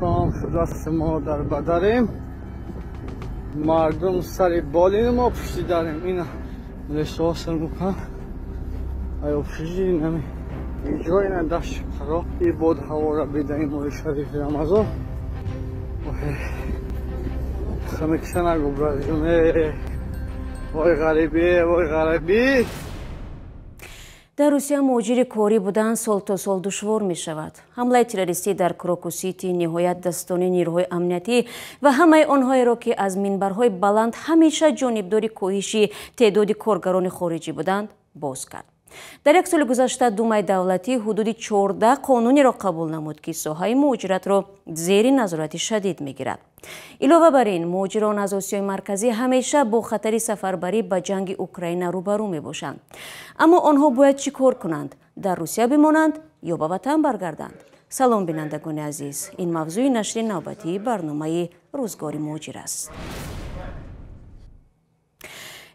Шом шудаст, мо дар бадарем, мардум сари болини мо пушти дарем. Ина лесо сар мукан ай обшижи нами иҷои на дашт қаро и бод ҳавора бидаи моҳи шарифи Рамазон. Хамекша нагу, бразҷон, вой ғарибӣ, вой ғарибӣ. Дар Русия муҳоҷири корӣ будан сол то сол душвор мешавад. Ҳамлаи террористӣ дар Крокус Сити ниҳоят дастони нирӯҳои амниятӣ ва ҳамаи онҳоеро, ки аз минбарҳои баланд ҳамеша ҷонибдори коҳиши теъдоди коргарони хориҷӣ буданд, боз кард. Дар як соли гузашта Думаи давлатӣ ҳудуди 14 қонунеро қабул намуд, ки соҳаи муҳоҷиратро зери назорати шадид мегирад. Илова бар ин, муҳоҷирон аз Осиёи Марказӣ ҳамеша бо хатари сафарбарӣ ба ҷанги Украина рӯбарӯ мебошанд. Аммо онҳо бояд чӣ кор кунанд? Дар Русия бимонанд ё ба ватан баргарданд? Салом, бинандагони азиз. Ин мавзӯи нашри навбатии барномаи «Рӯзгори муҳоҷир» аст.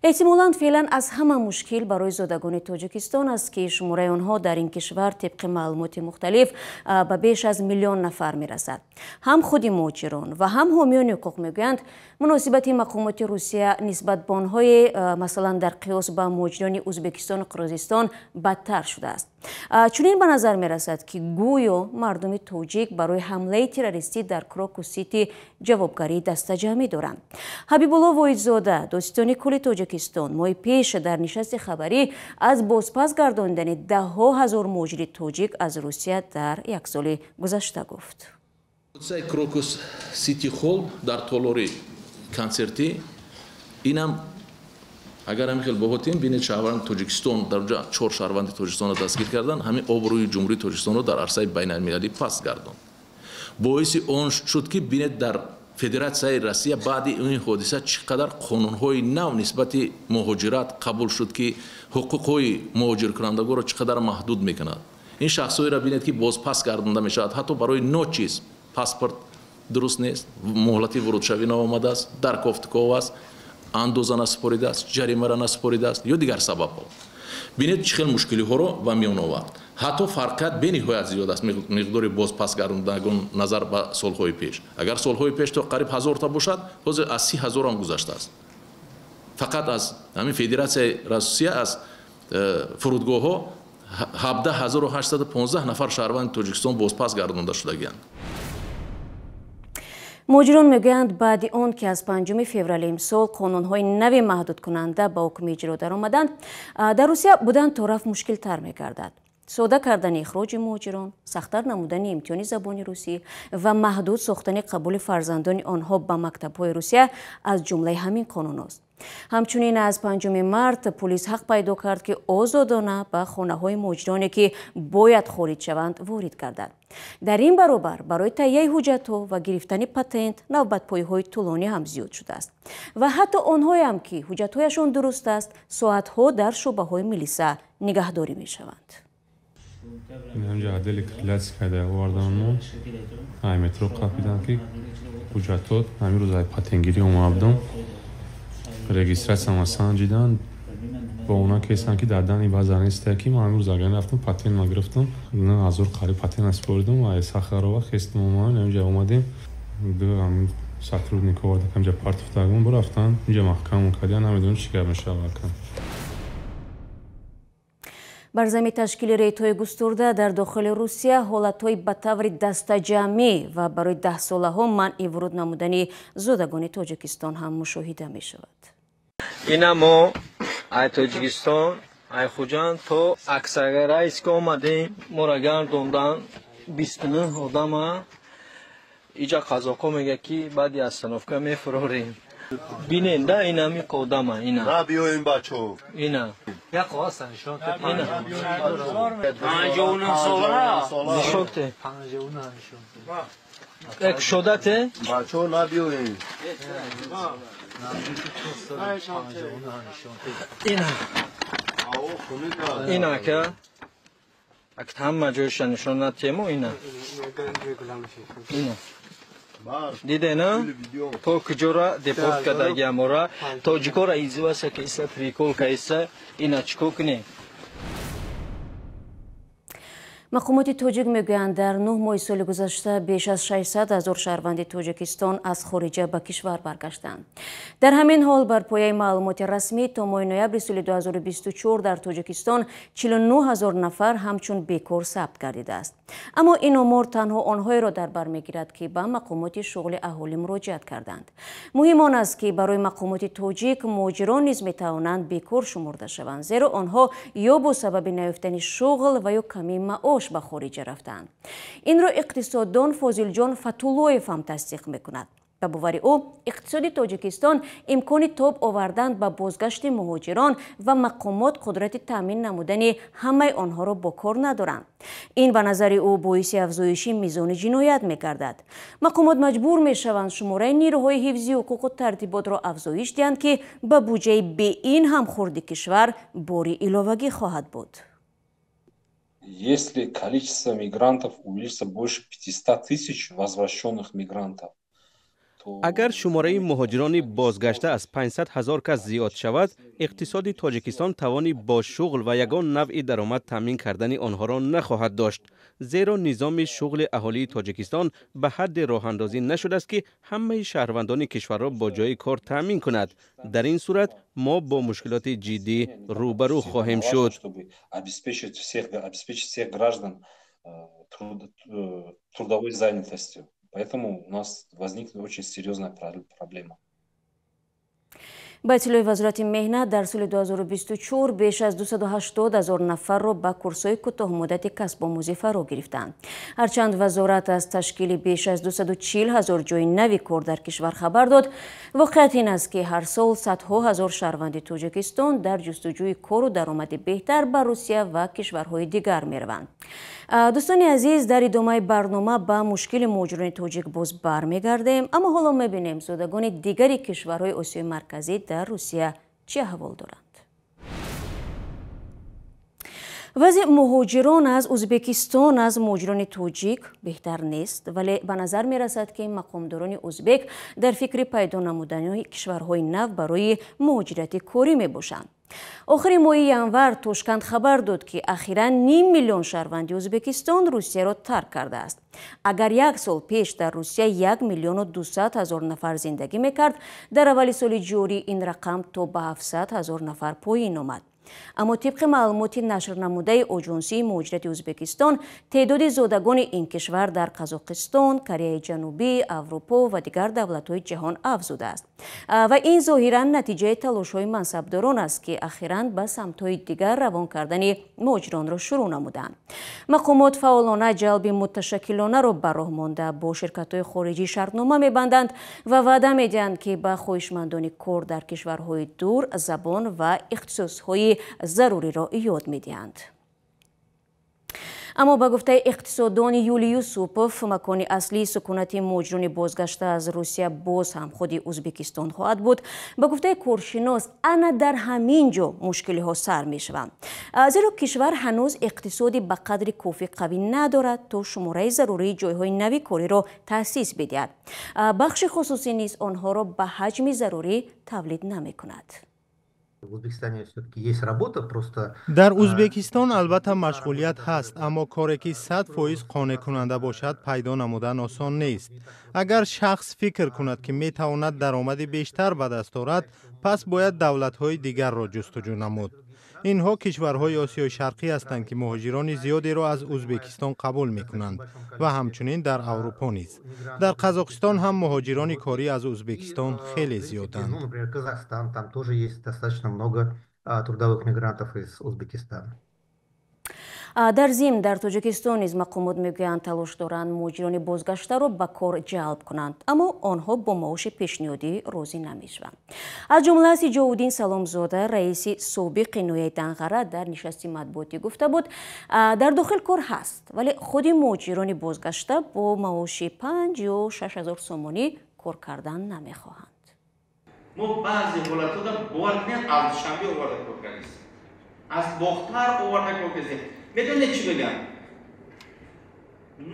Эҳтимолан, феълан аз ҳама мушкил барои зодагони Тоҷикистон аст, ки шумораи онҳо дар ин кишвар тибқи маълумоти мухталиф ба беш аз миллион нафар мерасад. Ҳам худи муҳоҷирон ва ҳам ҳомиёни ҳуқуқ мегӯянд, муносибати мақомоти Русия нисбат ба онҳое, масалан, дар қиёс ба муҳоҷирони Ӯзбекистону Қирғизистон бадтар шудааст. Чунин ба назар мерасад, ки гӯё мардуми тоҷик барои ҳамлаи террористӣ дар Крокус Сити ҷавобгарии дастаҷамъӣ доранд. Ҳабибулло Воҳидзода, додситони кулли Тоҷикистон, моҳи пеш дар нишасти хабарӣ аз бозпас гардондани даҳҳо ҳазор муҳоҷири тоҷик аз Русия дар як соли гузашта гуфт. Ҳодисаи Крокус Сити Холл дар толори консертӣ, инам агар ҳамин хел боҳотем, бинед, шаҳрванди Тоҷикистон дар ҷо, чор шаҳрванди Тоҷикистонро дастгир кардан, ҳамин обрӯи Ҷумҳурии Тоҷикистонро дар арсаи байналмилалӣ паст гардонд. Боиси он шуд, ки бинед, дар Федератсияи Россия баъди ин ҳодиса чӣ қадар қонунҳои нав нисбати муҳоҷират қабул шуд, ки ҳуқуқҳои муҳоҷиркунандагонро чӣ қадар маҳдуд мекунад. Ин шахсҳоеро бинед, ки бозпас гардонда мешавад ҳатто барои ночиз: паспорт дуруст нест, муҳлати вурудшавӣ наомадааст, дар кофтуков аст, андоза насупоридааст, ҷаримаро насупоридааст ё дигар сабабҳо. Бинед, чӣ хел мушкилиҳоро ба миён овард. Ҳатто фарқият бениҳоят зиёд аст миқдори бозпасгардондагон назар ба солҳои пеш. Агар солҳои пеш то қариб 1000-та бошад, ҳозир аз 30 000-ам гузаштааст. Фақат аз ҳамин Федератсияи Россия аз фурудгоҳҳо 17 815 нафар шаҳрванди Тоҷикистон бозпас гардонда шудагианд. Муҳоҷирон мегӯянд, баъди он ки аз 5 феврали имсол қонунҳои нави маҳдудкунанда ба ҳукми иҷро даромаданд, дар Русия будан торафт мушкилтар мегардад. Сода кардани ихроҷи муҳоҷирон, сахттар намудани имтиҳони забони русӣ ва маҳдуд сохтани қабули фарзандони онҳо ба мактабҳои Русия аз ҷумлаи ҳамин қонунҳост. Ҳамчунин аз 5 март пулис ҳақ пайдо кард, ки озодона ба хонаҳои муҳоҷироне, ки бояд хориҷ шаванд, ворид гардад. Дар ин баробар барои таҳияи ҳуҷҷатҳо ва гирифтани патент навбатпоиҳои тӯлонӣ ҳам зиёд шудааст ва ҳатто онҳоеам, ки ҳуҷҷатҳояшон дуруст аст, соатҳо дар шӯъбаҳои милиса нигаҳдорӣ мешаванд. Инҷа отдели Крылатская да оварданмо. Ай метро қапидан, ки ҳуҷҷатот. Ҳамин рӯз ай патентгирӣ омадам, регистрация санҷидан бо она кесам, ки дар дани база несте, ки ман ҳамин рӯз агар рафтам, патент ма гирифтам, 9000 қариб патент супоридам. Ай Сахарова хестам, омадам, инҷа омадем, ду ҳамин сотрудник оварда, инҷа партофтагон бурафтан, инҷа маҳкамон кардиан. Намедонам, чӣ гап мешавад. Бар зами ташкили рейдҳои густурда дар дохили Русия, ҳолатҳои ба таври дастаҷамъӣ ва барои даҳсолаҳо манъи вуруд намудани зодагони Тоҷикистон ҳам мушоҳида мешавад. Ина мо ай Тоҷикистон, ай Хуҷанд то Аксарайск омадем, моро гардондан 29 одама. Иҷа қазоқо мега, ки баъди остановка мефурорем. Бинен да, инами одама ина. На биёем, бачо. Ина. Як қоғаз нишон. Ина. 59 сола. Нишонте. 59 нишон. Як шодате. Бачо, набиёем. Ина. Ина ка. Ак ҳама ҷойша нишон натему, ина. Ина. Дидена, то куҷора депорт кардаги амора тоҷикора издеваться кайса, прикол кайса. Ина чико кунем? Мақомоти тоҷик мегӯянд, дар 9 моҳи соли гузашта беш аз 600 ҳазор шаҳрванди Тоҷикистон аз хориҷа ба кишвар баргаштанд. Дар ҳамин ҳол, бар пояи маълумоти расмӣ, то моҳи ноябри соли 2024 дар Тоҷикистон 49 ҳазор нафар ҳамчун бекор сабт гардидааст. Аммо ин омор танҳо онҳоеро дар бар мегирад, ки ба мақомоти шуғли аҳолӣ муроҷиат карданд. Муҳим он аст, ки барои мақомоти тоҷик муҳоҷирон низ метавонанд бекор шумурда шаванд, зеро онҳо ё бо сабаби наёфтани шуғл ва ё камии маош ба хориҷа рафтаанд. Инро иқтисоддон Фозилҷон Фатуллоев ҳам тасдиқ мекунад. Ба бовари ӯ, иқтисоди Тоҷикистон имкони тоб овардан ба бозгашти муҳоҷирон ва мақомот қудрати таъмин намудани ҳамаи онҳоро бо кор надоранд. Ин ба назари ӯ боиси афзоиши мизони ҷиноят мегардад. Мақомот маҷбур мешаванд шумораи нирӯҳои ҳифзи ҳуқуқу тартиботро афзоиш диҳанд, ки ба буҷаи беин ҳам хурди кишвар бори иловагӣ хоҳад буд. Если количество мигрантов увеличится больше 500 тысяч возвращенных мигрантов, агар шумораи муҳоҷирони бозгашта аз 500 ҳазор кас зиёд шавад, иқтисоди Тоҷикистон тавони бо шуғл ва ягон навъи даромад таъмин кардани онҳоро нахоҳад дошт, зеро низоми шуғли аҳолии Тоҷикистон ба ҳадде роҳандозӣ нашудааст, ки ҳамаи шаҳрвандони кишварро бо ҷои кор таъмин кунад. Дар ин сурат мо бо мушкилоти ҷиддӣ рӯбарӯ хоҳем шуд. Обеспечить всех граждан трудовой занятостью. Поэтому у нас возникнет очень серьезная проблема. Ба иттилои Вазорати меҳнат, дар соли 2024 беш аз 280 ҳазор нафарро ба курсҳои кӯтоҳмуддати касбомӯзӣ фаро гирифтанд. Ҳарчанд вазорат аз ташкили беш аз 240 ҳазор ҷои нави кор дар кишвар хабар дод, воқеият ин аст, ки ҳар сол садҳо ҳазор шаҳрванди Тоҷикистон дар ҷустуҷӯи кору даромади беҳтар ба Русия ва кишварҳои дигар мераванд. Дӯстони азиз, дар идомаи барнома ба мушкили муҳоҷирони тоҷик боз бармегардем, аммо ҳоло мебинем, зодагони дигари кишварҳои Осиёи Марказӣ дар Русия чӣ аҳвол доранд. Вазъи муҳоҷирон аз Ӯзбекистон аз муҳоҷирони тоҷик беҳтар нест, вале ба назар мерасад, ки мақомдорони ӯзбек дар фикри пайдо намудани кишварҳои нав барои муҳоҷирати корӣ мебошанд. Охири моҳи январ Тошканд хабар дод, ки ахиран ним миллион шаҳрванди Ӯзбекистон Русияро тарк кардааст. Агар як сол пеш дар Русия 1 200 000 нафар зиндагӣ мекард, дар аввали соли ҷорӣ ин рақам то ба 700 000 нафар поин омад. Аммо тибқи маълумоти нашрнамудаи Оҷонсии муҳоҷирати Ӯзбекистон, теъдоди зодагони ин кишвар дар Қазоқистон, Кореяи Ҷанубӣ, Аврупо ва дигар давлатҳои ҷаҳон афзудааст ва ин зоҳиран натиҷаи талошҳои мансабдорон аст, ки ахиран ба самтҳои дигар равон кардани муҳоҷиронро шурӯъ намуданд. Мақомот фаъолона ҷалби муташаккилонаро ба роҳ монда, бо ширкатҳои хориҷӣ шартнома мебанданд ва ваъда медиҳанд, ки ба хоҳишмандони кор дар кишварҳои дур забон ва ихтисосҳои заруриро ёд медиҳанд. Аммо ба гуфтаи иқтисоддони Юлий Юсупов, макони аслии сукунати муҳоҷирони бозгашта аз Русия боз ҳам худи Ӯзбекистон хоҳад буд. Ба гуфтаи коршинос, ана дар ҳамин ҷо мушкилиҳо сар мешаванд, зеро кишвар ҳанӯз иқтисоди ба қадри кофӣ қавӣ надорад, то шумораи зарурии ҷойҳои нави кориро таъсис бидиҳад. Бахши хусусӣ низ онҳоро ба ҳаҷми зарурӣ тавлид намекунад. В Узбекистане все-таки есть работа, просто Дар Ӯзбекистон албатта машғулият ҳаст, аммо коре, ки 100% қонеъкунанда бошад, пайдо намудан осон нест. Агар шахс фикр кунад, ки метавонад даромади бештар ба даст орад, пас бояд давлатҳои дигарро ҷустуҷӯ намуд. Инҳо кишварҳои Осиёи Шарқӣ ҳастанд, ки муҳоҷирони зиёдеро аз Ӯзбекистон қабул мекунанд, ва ҳамчунин дар Аврупо низ. Дар Қазоқистон ҳам муҳоҷирони корӣ аз Ӯзбекистон хеле зиёданд. Ну, например, Казахстан, там тоже есть достаточно много трудовых мигрантов из Узбекистана. Дар зимн, дар Тоҷикистон низ мақомот мегӯянд, талош доранд муҳоҷирони бозгаштаро ба кор ҷалб кунанд, аммо онҳо бо маоши пешниҳодӣ розӣ намешаванд. Аз ҷумла Сиҷовуддин Саломзода, раиси собиқи ноҳияи Данғара, дар нишасти матбуотӣ гуфта буд, дар дохил кор ҳаст, вале худи муҳоҷирони бозгашта бо маоши 5 ё 6 ҳазор сомонӣ кор кардан намехоҳанд. Мо баъзе ҳолатҳода, бовар кунед, аз Душанбе оварда кор кардем, аз Бохтар оварда кор кардем. Медонед, чӣ мегӯям?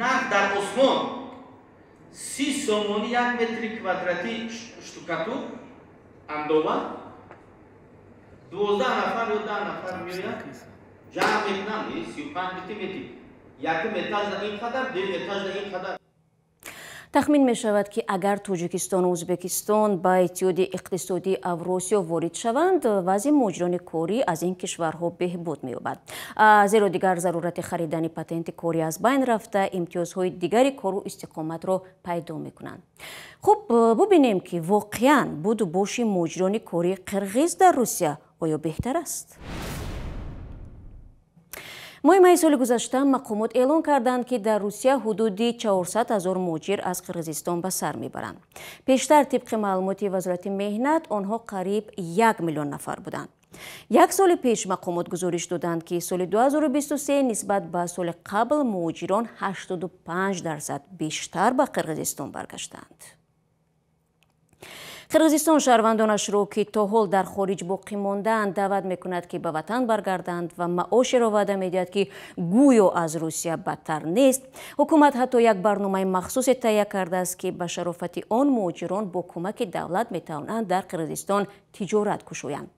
Нарх дар осмон: 30 сомонӣ як метри квадратӣ штукатур андова. 12 нафар ё 10 нафар меояд, ҷамъ мекунанд, 35 метр мети. Якум этажда ин қадар, дуюм этажда ин қадар. Тахмин мешавад, ки агар Тоҷикистону Ӯзбекистон ба Иттиҳоди иқтисодии Авросиё ворид шаванд, вазъи муҳоҷирони корӣ аз ин кишварҳо беҳбуд меёбад, зеро дигар зарурати харидани патенти корӣ аз байн рафта, имтиёзҳои дигари кору истиқоматро пайдо мекунанд. Хуб, бубинем, ки воқеан буду боши муҳоҷирони кории қирғиз дар Русия оё беҳтар аст. Моҳи майи соли гузашта мақомот эълон карданд, ки дар Русия ҳудуди 400 ҳазор муҳоҷир аз Қирғизистон ба сар мебаранд. Пештар, тибқи маълумоти Вазорати меҳнат, онҳо қариб 1 миллион нафар буданд. Як соли пеш мақомот гузориш доданд, ки соли 2023 нисбат ба соли қабл муҳоҷирон 85% бештар ба Қирғизистон баргаштанд. Қирғизистон шаҳрвандонашро, ки то ҳол дар хориҷ боқӣ мондаанд, даъват мекунад, ки ба ватан баргарданд ва маошеро ваъда медиҳад, ки гӯё аз Русия бадтар нест. Ҳукумат ҳатто як барномаи махсусе таҳия кардааст, ки ба шарофати он муҳоҷирон бо кӯмаки давлат метавонанд дар Қирғизистон тиҷорат кушоянд.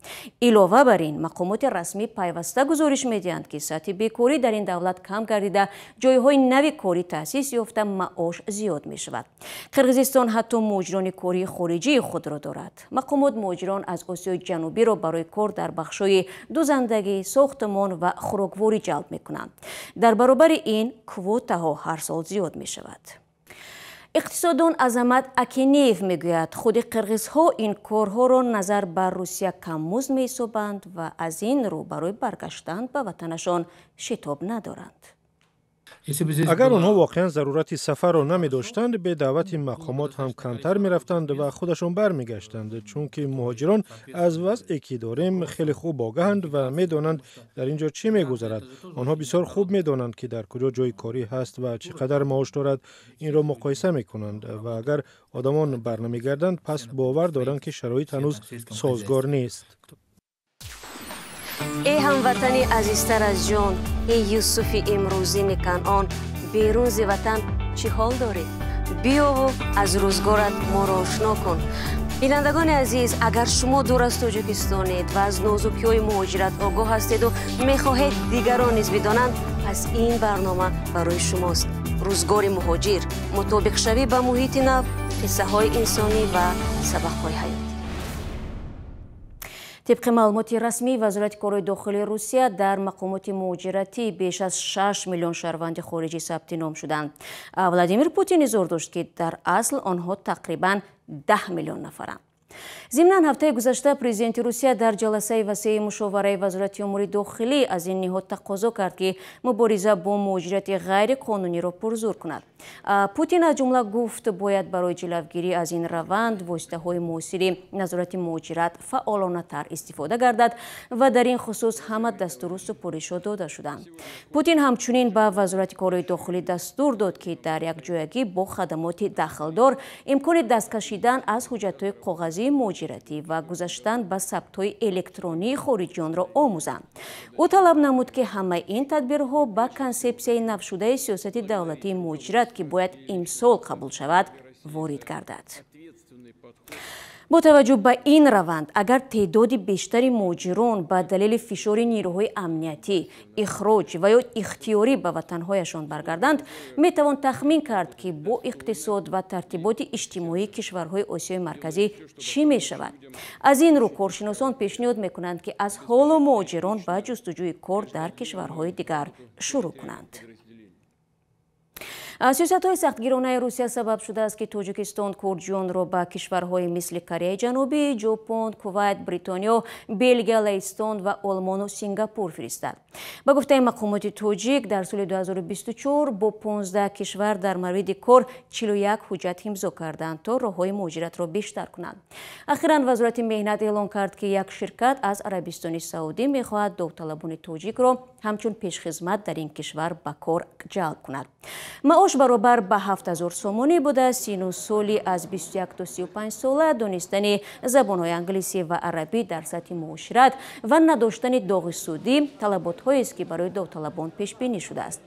Илова бар ин, мақомоти расмӣ пайваста гузориш медиҳанд, ки сатҳи бекорӣ дар ин давлат кам гардида, ҷойҳои нави корӣ таъсис ёфта, маош зиёд мешавад. Қирғизистон ҳатто муҳоҷирони кории хориҷии худро дорад. Мақомот муҳоҷирон аз Осиёи Ҷанубиро барои кор дар бахшҳои дузандагӣ, сохтмон ва хӯрокворӣ ҷалб мекунанд. Дар баробари ин, квотаҳо ҳар сол зиёд мешавад. Иқтисоддон Азамат Акинеев мегӯяд, худи қирғизҳо ин корҳоро назар ба Русия каммузд меҳисобанд ва аз ин рӯ барои баргаштан ба ватанашон шитоб надоранд. Агар онҳо воқеан зарурати сафарро намедоштанд, бе даъвати мақомот ҳам камтар мерафтанд ва худашон бармегаштанд, чунки муҳоҷирон аз вазъе, ки дорем, хеле хуб огаҳанд ва медонанд, дар ин ҷо чӣ мегузарад. Онҳо бисёр хуб медонанд, ки дар куҷо ҷои корӣ ҳаст ва чӣ қадар маош дорад. Инро муқоиса мекунанд ва агар одамон барнамегарданд, пас бовар доранд, ки шароит ҳанӯз созгор нест. Эй ҳамватани азизтар аз ҷон, эй Юсуфи имрӯзини Канъон, берун зи ватан чӣ ҳол дорӣ? Биёву аз рӯзгорат моро ошно кун. Бинандагони азиз, агар шумо дур аз Тоҷикистонед ва аз нозукиҳои муҳоҷират огоҳ ҳастеду мехоҳед дигарон низ бидонанд, пас ин барнома барои шумост. Рӯзгори муҳоҷир: мутобиқшавӣ ба муҳити нав, қиссаҳои инсонӣ ва сабақҳои ҳаёт. Тибқи маълумоти расмии Вазорати корҳои дохилии Русия, дар мақомоти муҳоҷиратӣ беш аз 6 миллион шаҳрванди хориҷӣ сабти ном шуданд. Владимир Путин изҳор дошт, ки дар асл онҳо тақрибан 10 миллион нафаранд. Зимнан, ҳафтаи гузашта президенти Русия дар ҷаласаи васеи мушовараи Вазорати умури дохилӣ аз ин ниҳод тақозо кард, ки мубориза бо муҳоҷирати ғайриқонуниро пурзур кунад. Путин аз ҷумла гуфт, бояд барои ҷилавгирӣ аз ин раванд воситаҳои муосири назорати муҳоҷират фаъолонатар истифода гардад ва дар ин хусус ҳама дастуру супоришҳо дода шуданд. Путин ҳамчунин ба Вазорати корҳои дохилӣ дастур дод, ки дар якҷоягӣ бо хадамоти дахлдор имкони дасткашидан аз ҳуҷҷатҳои коғазии муҳоҷиратӣ ва гузаштан ба сабтҳои электронии хориҷиёнро омӯзанд. Ӯ талаб намуд, ки ҳамаи ин тадбирҳо ба консепсияи навшудаи сиёсати давлатии муҳоҷират, ки бояд имсол қабул шавад, ворид гардад. Бо таваҷҷӯҳ ба ин раванд, агар теъдоди бештари муҳоҷирон ба далели фишори нерӯҳои амниятӣ ихроҷ ва ё ихтиёрӣ ба ватанҳояшон баргарданд, метавон тахмин кард, ки бо иқтисод ва тартиботи иҷтимоии кишварҳои Осиёи Марказӣ чӣ мешавад. Аз ин рӯ коршиносон пешниҳод мекунанд, ки аз ҳоло муҳоҷирон ба ҷустуҷӯи кор дар кишварҳои дигар шурӯъ кунанд. Сиёсатҳои сахтгиронаи Русия сабаб шудааст, ки Тоҷикистон корҷӯёнро ба кишварҳои мисли Кореяи Ҷанубӣ, Ҷопон, Кувайт, Бритониё, Белгия, Лаҳистон ва Олмону Сингапур фиристад. Ба гуфтаи мақомоти тоҷик, дар соли 2024 бо 15 кишвар дар мавриди кор 41 ҳуҷҷат имзо карданд, то роҳҳои муҳоҷиратро бештар кунанд. Ахиран Вазорати меҳнат эълон кард, ки як ширкат аз Арабистони Саудӣ мехоҳад довталабони тоҷикро ҳамчун пешхизмат дар ин кишвар ба кор ҷалб кунад. Маош баробар ба 7000 сомонӣ буда, сину соли аз 21 то 35 сола, донистани забонҳои англисӣ ва арабӣ дар сатҳи муошират ва надоштани доғи судӣ талаботҳоест, ки барои довталабон пешбинӣ шудааст.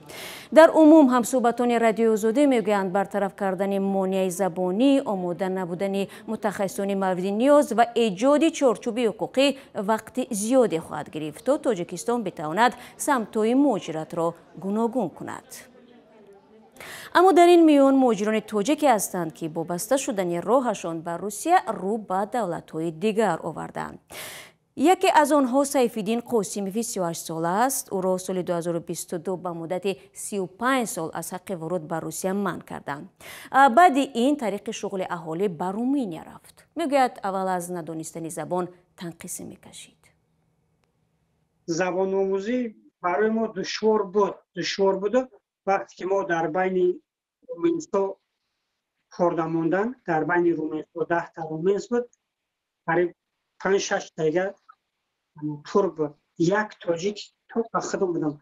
Дар умум ҳамсӯҳбатони Радиои Озодӣ мегӯянд, бартараф кардани монеаи забонӣ, омода набудани мутахассисони мавриди ниёз ва эҷоди чорчӯби ҳуқуқӣ вақти зиёде хоҳад гирифт, то Тоҷикистон битавонад самтҳои муҳоҷиратро гуногун кунад. Аммо дар ин миён муҳоҷирони тоҷике ҳастанд, ки бо баста шудани роҳашон ба Русия рӯ ба давлатҳои дигар оварданд. Яке аз онҳо Сайфиддин Қосимови 38-сола аст. Ӯро соли 2022 ба муддати 35 сол аз ҳаққи вуруд ба Русия манъ карданд. Баъди ин тариқи шуғли аҳолӣ ба Руминия рафт. Мегӯяд, аввал аз надонистани забон танқисӣ мекашид. Забономӯзӣ барои мо душвор буд. Душвор буду вақте ки мо дар байни руминсҳо хӯрда мондан, дар байни руминсҳо 10 та руминс буд, қариб 5-6 тайга турк буд. Як тоҷик то ба худам будам,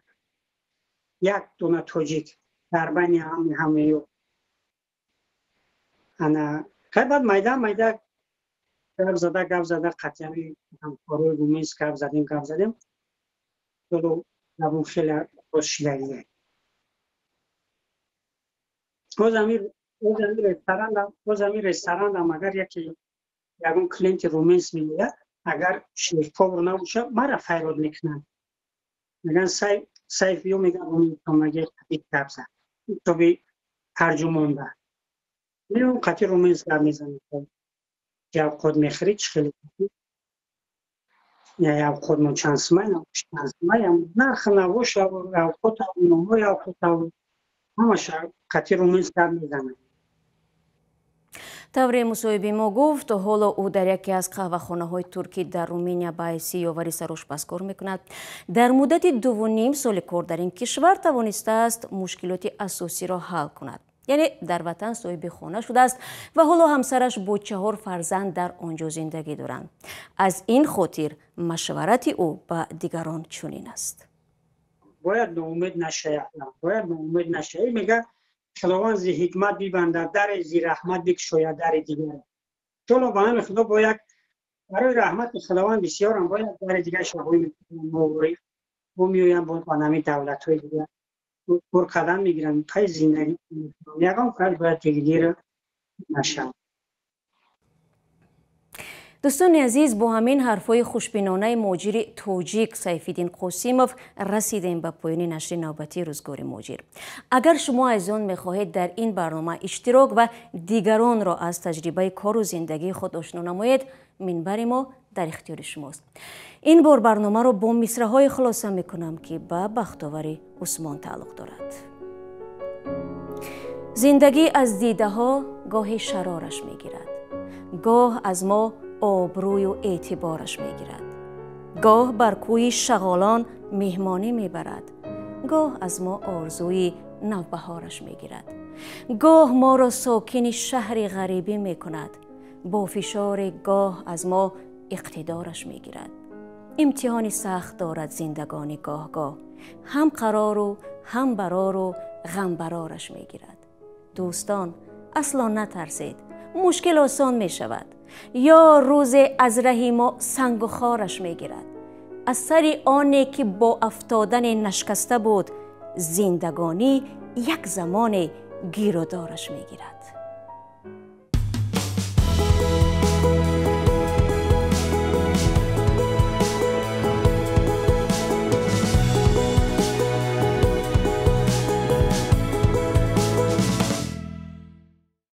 як дона тоҷик дар байни ҳамаё. Ана хай баъд майда майда гап зада, гап зада, қатъияни ҳамкорои руминс гап задем, гап задем, забон хеле шидагие. Боз ами ресторандам агар яке ягон клиенти руминс меояд, агар шеф-повар набошад, мара файрод мекунанд, мегӯянд, Сайф биё, мегӯянд, руминсомаге гап зад, ҳисоби тарҷумонда меом, қати руминс гап мезанем, явқот мехӯрӣ, чӣ хеле явқотмо чанд сумай, чанд сумай, нархи навош явқот, номҳои явқот, ҳамаша қати руминс гап мезанад. Тавре мусоҳиби мо гуфт, ҳоло ӯ дар яке аз қаҳвахонаҳои туркӣ дар Руминия ба ҳайси ёвари сарошпаз кор мекунад. Дар муддати 2,5 соли кор дар ин кишвар тавонистааст мушкилоти асосиро ҳал кунад, яъне дар ватан соҳиби хона шудааст ва ҳоло ҳамсараш бо чаҳор фарзанд дар он ҷо зиндагӣ доранд. Аз ин хотир машварати ӯ ба дигарон чунин аст. Бояд ноумед нашавад, бояд ноумед нашавад. Мега, Худованд зи ҳикмат бибандад даре, зи раҳмат бикушояд дари дигар. Иншолло, ба номи Худо, бо як барои раҳмати Худованд бисёрам, бо як дари дигар шоҳои бо меоянд, бо ба нами давлатҳои дигар кор кардан мегиранд, пай зиндагӣ. Ягон кар бояд дилгир нашавад. Дӯстони азиз, бо ҳамин ҳарфҳои хушбинонаи муҳоҷири тоҷик Сайфиддин Қосимов расидем ба поёни нашри навбатии Рӯзгори муҳоҷир. Агар шумо азизон мехоҳед дар ин барнома иштирок ва дигаронро аз таҷрибаи кору зиндагии худ ошно намоед, минбари мо дар ихтиёри шумост. Ин бор барномаро бо мисраҳое хулоса мекунам, ки ба Бахтовари Усмон тааллуқ дорад. Зиндагӣ аз дидаҳо гоҳе шарораш мегирад, гоҳ аз мо обрӯю эътибораш мегирад, гоҳ бар кӯи шағолон меҳмонӣ мебарад, гоҳ аз мо орзуи навбаҳораш мегирад, гоҳ моро сокини шаҳри ғарибӣ мекунад, бо фишори гоҳ аз мо иқтидораш мегирад. Имтиҳони сахт дорад зиндагонӣ гоҳ-гоҳ, ҳам қарору ҳам барору ғамбарораш мегирад. Дӯстон, асло натарсед, мушкил осон мешавад, ё рӯзе аз раҳи мо сангу хораш мегирад. Аз сари оне ки бо афтодане нашкаста буд, зиндагонӣ як замоне гирудораш мегирад.